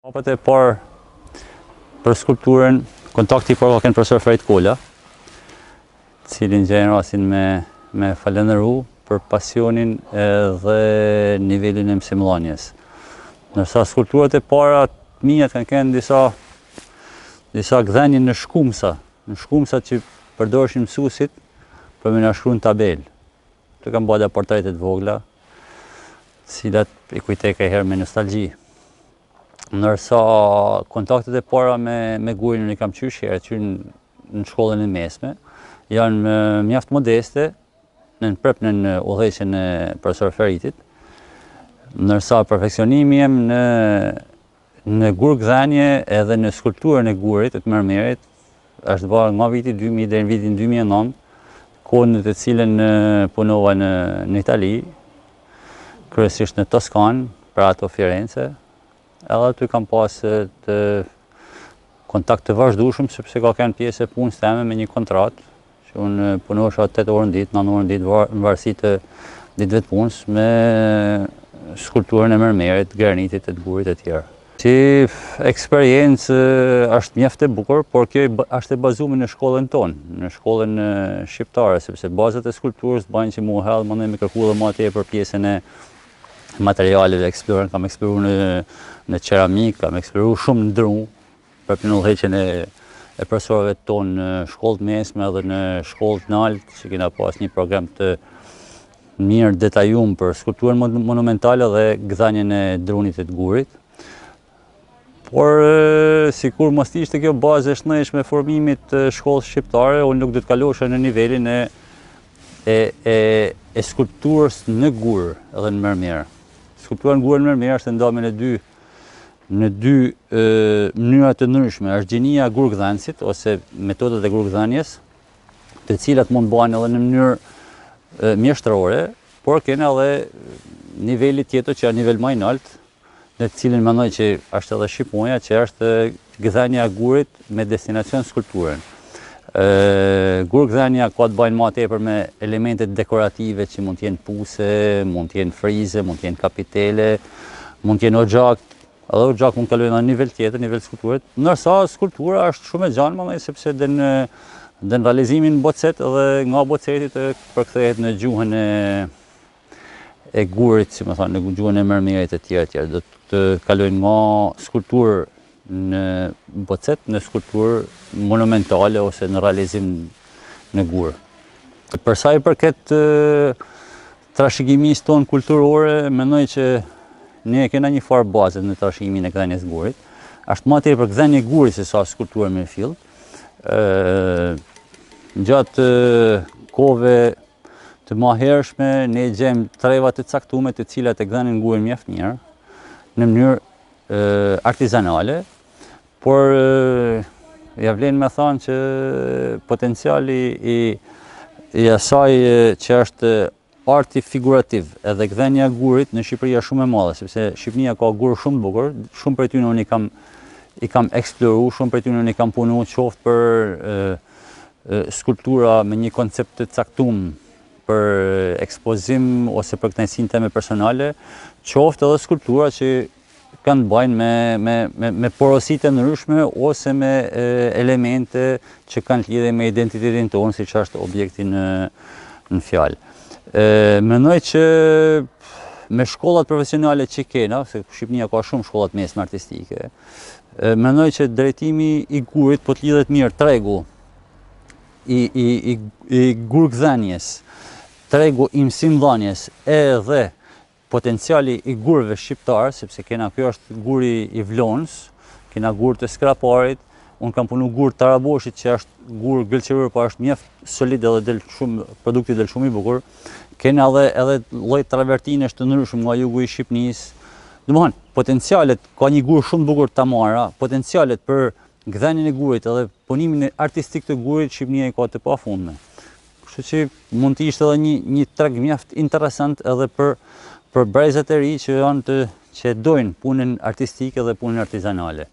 Hapat e parë për skulpturën, kontakti i parë ka qenë profesor Ferit Kola, cilin gjej rastin me, me falënderu për pasionin edhe nivelin e mësimdhënies. Ndërsa skulpturat e para të mijat kanë qenë disa, disa gdhenje në shkumsa, në shkumsa që përdorshin mësusit për me na shkru në tabelë. Të kam ba portrete të vogla, cilat i kujtoj kajherë me nostalgji. Ndërsa kontaktet e para me, me gurin unë i kam qysh herët, që në, në shkollën e mesme, janë mjaft modeste, në në prep në udhëheqjen e profesor Feritit, ndërsa perfeksionimi jem në Në gurgdhenje edhe në skulpturën e gurit e të mermerit është bërë nga viti 2000 deri në vitin 2009, kohën në të cilën punova në, në Itali, kryesisht në Toskanë, Prato, Firenze, edhe aty kam pas të kontakt të vazhdueshëm sepse ka qenë pjesë e punës teme me një kontratë që unë punosha 8 orë në ditë, 9 orë në ditë, në varësi të ditëve të punës me skulpturën e mermerit, granitit e të gurit e tjerë. Si eksperiencë është mjaft e bukur, por kjo është e bazuar në shkollën tonë, në shkollën shqiptare, sepse bazat e skulpturës bajnë që mu hedhë, më me kërku dhe ma tepër pjesën e materialeve, eksploruar, kam eksploru në, në qeramikë, kam eksploru shumë në dru, prapë në udhëheqjen e, e profesorëve tonë në shkollë të mesme dhe në shkollë të naltë, që kena pas një program të mirë detajum për skulpturën monumentale dhe gdhenjen e drunit e të gurit. Por, sikur mos të ishte kjo bazë e shëndetshme e formimit të shkollës shqiptare, unë nuk do të kalosha në nivelin e, e, e, e skulpturës në gur edhe në mermer. Skulptura në gur e në mermer është e ndame në dy në dy mënyra të ndryshme. Është gjinia e gurgdhenësit ose metodat e gurgdhenjes, të cilat mund të bëhen edhe në mënyrë mjeshtërore, por kena edhe niveli tjetër që është nivel më i lartë, në të cilin mendoj që është edhe Shqiponja, që është gdhenja e gurit me destinacion skulpturën. Gurgdhenja ka të bëjnë më tepër me elementet dekorative që mund të jenë puse, mund të jenë frize, mund të jenë kapitele, mund të jenë oxhak, edhe oxhak mund të kalojnë në nivel tjetër, nivel skulpturet. Ndërsa skulptura është shumë e gjanë, më sepse dhe në dhe në realizimin bocet dhe nga boceti të përkthehet në gjuhën e e gurit, si me thonë, në gjuhën e mermerit e tjera e tjera. Do të kalojnë nga skulpturë në bocet, në skulpturë monumentale ose në realizim në gur. Për sa i përket trashëgimisë tonë kulturore, mendoj që ne e kena një farë baze në trashëgiminë e gdhenjes gurit. Është më tepër gdhenje gurit se sa skulpturë me fill. Ë gjatë kohëve të mahershme ne gjejmë treva të caktume të cilat e gdhenin gurin mjaft mirë në mënyrë artizanale, por ja vlen me thanë që potenciali i, i asaj që është arti figurativ edhe gdhenja e gurit në Shqipëri është shumë e madhe, sepse Shqipëria ka gurë shumë të bukur, shumë prej tyre unë i kam i kam eksploru, shumë prej tyre unë i kam punu qoftë për e, e, skulptura me një koncept të caktum për ekspozim ose për kënaqësinë teme personale, qoftë edhe skulptura që kanë të bëjnë me, me, me, me porositë e ndryshme ose me e, elemente që kanë lidhje me identitetin tonë, siç është objekti në, në fjalë. E, mendoj që me shkollat profesionale që kena, se Shqipënia ka shumë shkollat mesme artistike, e, mendoj që drejtimi i gurit po të lidhet mirë tregu i, i, i, i gurgdhenjes, tregu i mësimdhënies edhe potenciali i gurëve shqiptarë, sepse kena kjo është guri i Vlonës, kena gur të Skraparit, unë kam punu gur të Taraboshit që është gur gëlqeror, po është mjaft solid edhe del shumë, produkti del shumë i bukur. Kena edhe edhe lloj travertinesh të ndryshëm nga jugu i Shqipnisë. Domthon, potencialet, ka një gur shumë të bukur Tamara, potencialet për gdhenjen e gurit edhe punimin artistik të gurit Shqipnia i ka të pafundme. Kështu që mund të ishte edhe një një treg mjaft interesant edhe për për brezat e ri që janë të që e dojnë punën artistike dhe punën artizanale.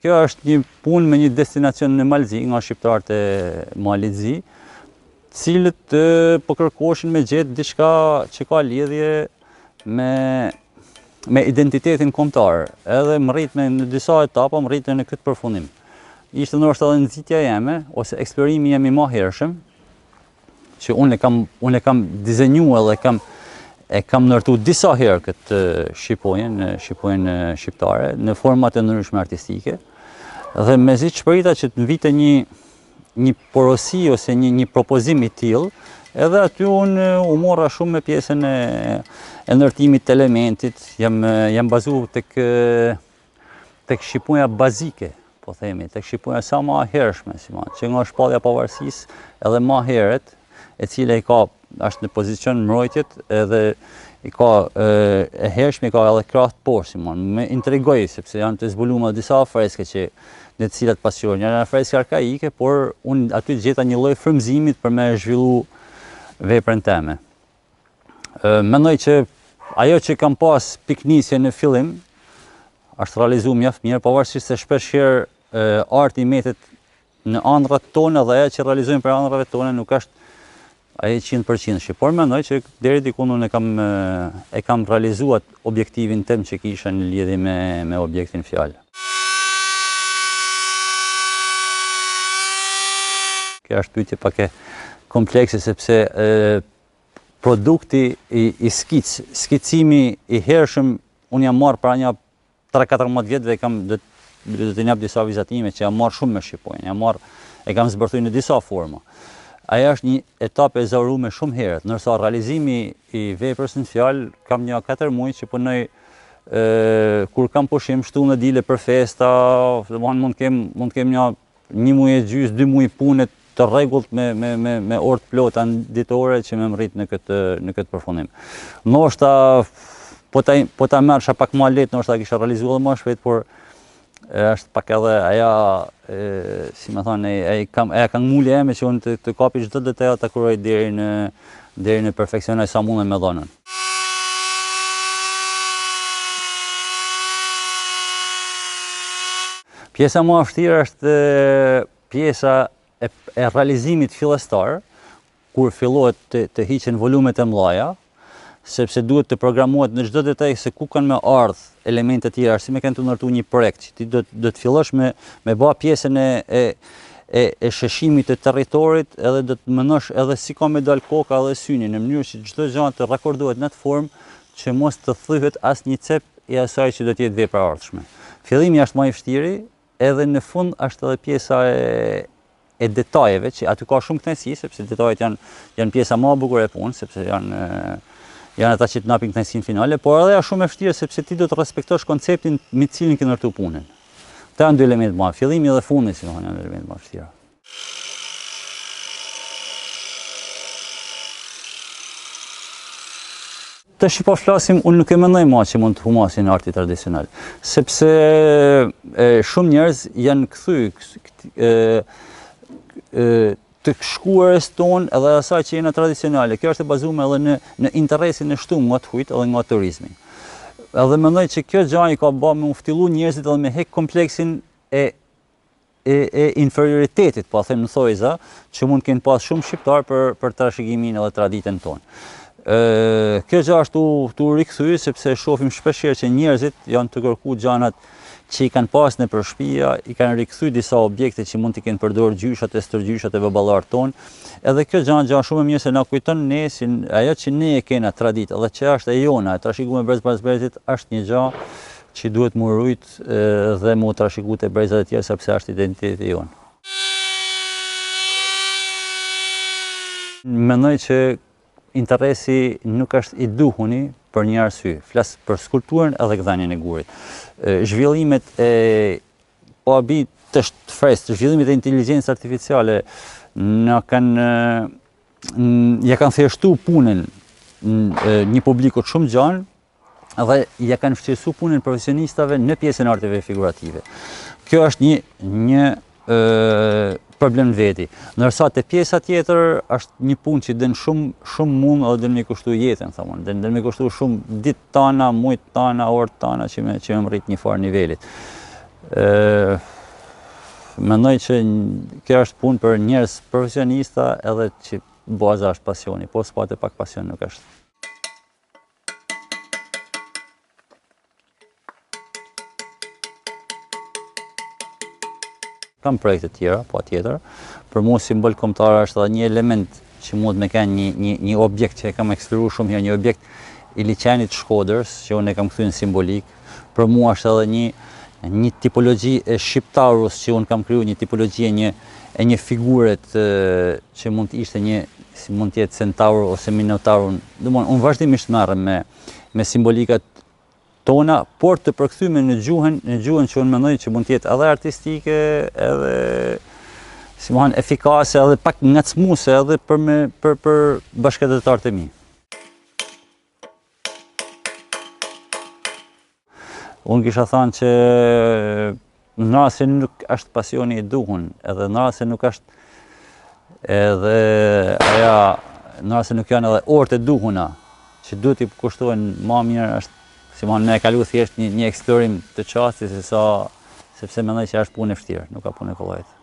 Kjo është një punë me një destinacion në Mal të Zi, nga shqiptarët e Malit Zi, të cilët po kërkoshin me gjetë diçka që ka lidhje me. me identitetin kombëtar, edhe mrrit me në disa etapa mrrit në këtë përfundim. Ishte ndoshta edhe nxitja jeme ose eksplorimi jem i mahershëm, që unë e kam unë e kam dizenjuar dhe kam e kam ndërtu disa herë këtë shqiponjën, shqiponjën shqiptare në format e ndryshme artistike dhe mezi që prita që të vinte një një porosi ose një një propozim i tillë, edhe aty unë u morra shumë me pjesën e e ndërtimit të elementit, jam jam bazu tek tek shqiponja bazike, po themi, tek shqiponja sa ma hershme, si ma, që nga shpallja pavarësisë edhe ma herët, e cila i ka, është në pozicion mbrojtjet edhe i ka e, e hershme, i ka edhe krahët poshtë, si ma, më intrigoi, sepse janë të zbulume disa afreske që në të cilat pasqyrojnë, janë afreske arkaike, por unë aty gjeta një lloj frymëzimit për me zhvillu veprën teme. Mendoj që ajo që kam pas pikënisje në fillim është realizu mjaft mirë, pavarësisht se shpesh herë arti mbetet në andrrat tona dhe ajo që realizojmë prej andrrave tona nuk është ajo 100% por mendoj që deri diku unë e kam e kam realizuar objektivin tim që kisha në lidhje me me objektin fjalë. Kjo është pyetje pak e komplekse sepse e, produkti i, i skic, skicimi i hershëm, unë jam marrë para nja 3-14 vjetëve kam do do të jap disa vizatime që jam marrë shumë me shqiponjën, jam marrë e kam zbërthy në disa forma. Ajo është një etapë e ezaurume shumë herët, ndërsa realizimi i veprës në fjalë kam nja 4 muaj që punoj e, kur kam pushim shtunë e dile për festa, domethënë mund të kem mund të kem një një muaj e gjysë, dy muaj pune të rregullt me me me me orë të plota ditore që me mrrit në këtë në këtë përfundim. Ndoshta po ta po ta merrsha pak më lehtë, ndoshta kisha realizuar edhe më shpejt, por e, është pak edhe aja e, si me thonë, e, e kam e kam mulje eme që unë të, të kapi çdo detaj ta kuroj deri në deri në perfeksion ai sa mundem me dhënën. Pjesa më e vështirë është pjesa e, e realizimit fillestar, kur fillohet të, të hiqen volumet e mëdha, sepse duhet të programohet në çdo detaj se ku kanë me ardh elemente të tjera, si me kanë të ndërtu një projekt, që ti do, do të fillosh me, me ba pjesën e, e, e, e sheshimit të territorit edhe do të mendosh edhe si ka me dal koka edhe syni, në mënyrë që çdo gjë të rakordohet në atë formë që mos të thyhet asnjë cep i asaj që do të jetë vepra e ardhshme. Fillimi është më i vështiri, edhe në fund është edhe pjesa e e detajeve që aty ka shumë kënaqësi sepse detajet janë janë pjesa më e bukur e punës sepse janë janë ata që të napin kënaqësinë finale, por edhe është shumë e vështirë sepse ti do të respektosh konceptin me të cilin ke ndërtuar punën. Këta janë dy elemente më, fillimi dhe fundi, si thonë, janë elemente më vështira. Tash po flasim, unë nuk e mendoj ma që mund të humasin arti tradicional, sepse e, shumë njerëz janë kthy e, e, të shkuarës tonë edhe asaj që jena tradicionale. Kjo është e bazuar edhe në në interesin e shtuar nga të hujt edhe nga turizmi. Edhe mendoj që kjo gjë i ka bë me u ftillu njerëzit edhe me hek kompleksin e e, e inferioritetit, po them në thojza, që mund të kenë pas shumë shqiptar për për trashëgiminë edhe traditën tonë. Ë kjo gjë është tu tu rikthy sepse shohim shpeshherë që njerëzit janë të kërku gjanat që i kanë pas nëpër shtëpia, i kanë rikthy disa objekte që mund t'i kenë përdorur gjyshat e stërgjyshat e baballarët tonë. Edhe kjo gjë gjë shumë e mirë se na kujton ne si ajo që ne e kena traditë, edhe që është e jona, e trashëguar brez pas brezit, është një gjë që duhet mu rujt dhe mu trashëgu te brezat e tjerë sepse është identiteti jonë. Mendoj që interesi nuk është i duhuni për një arsye. Flas për skulpturën edhe gdhendjen e gurit. Zhvillimet e po abi të fres, zhvillimet e inteligjencës artificiale na kanë ja kanë thjeshtu punën një publiku shumë gjanë, dhe ja kanë vështirësu punën profesionistave në pjesën e arteve figurative. Kjo është një një ë problem në veti. Ndërsa te pjesa tjetër është një punë që don shumë shumë mund edhe don me kushtu jetën, thonë, don don me kushtu shumë ditë tana, muaj tana, orë tana që me që me mrrit një farë nivelit. Ë mendoj që kjo është punë për njerëz profesionista edhe që baza është pasioni, po s'pate pak pasion nuk është. Kam projekte të tjera, patjetër. Për mua simbol kombëtar është edhe një element që mund me kenë një, një, një objekt që e kam eksploru shumë herë, një objekt i liqenit të Shkodrës, që unë e kam kthy në simbolikë. Për mua është edhe një, një tipologji e shqiptarus që unë kam kriju, një tipologji e një, e një figure të, që mund të ishte një, si mund të jetë centaur ose minotaur. Domthon, unë vazhdimisht merrem me, me simbolikat tona, por të përkthyme në gjuhën, në gjuhën që unë mendoj që mund të jetë edhe artistike, edhe si me thanë efikase, edhe pak ngacmuese edhe për me për për bashkatdhetarët e mi. Unë kisha thanë që në rast se nuk është pasioni i duhun, edhe në rast se nuk është edhe aja, në rast se nuk janë edhe orët e duhuna, që duhet t'i kushtohen ma mirë është, si me thanë, me e kalu thjesht një, një eksplorim të çastit, se sa, sepse mendoj që është punë e vështirë, nuk a punë e kollajtë.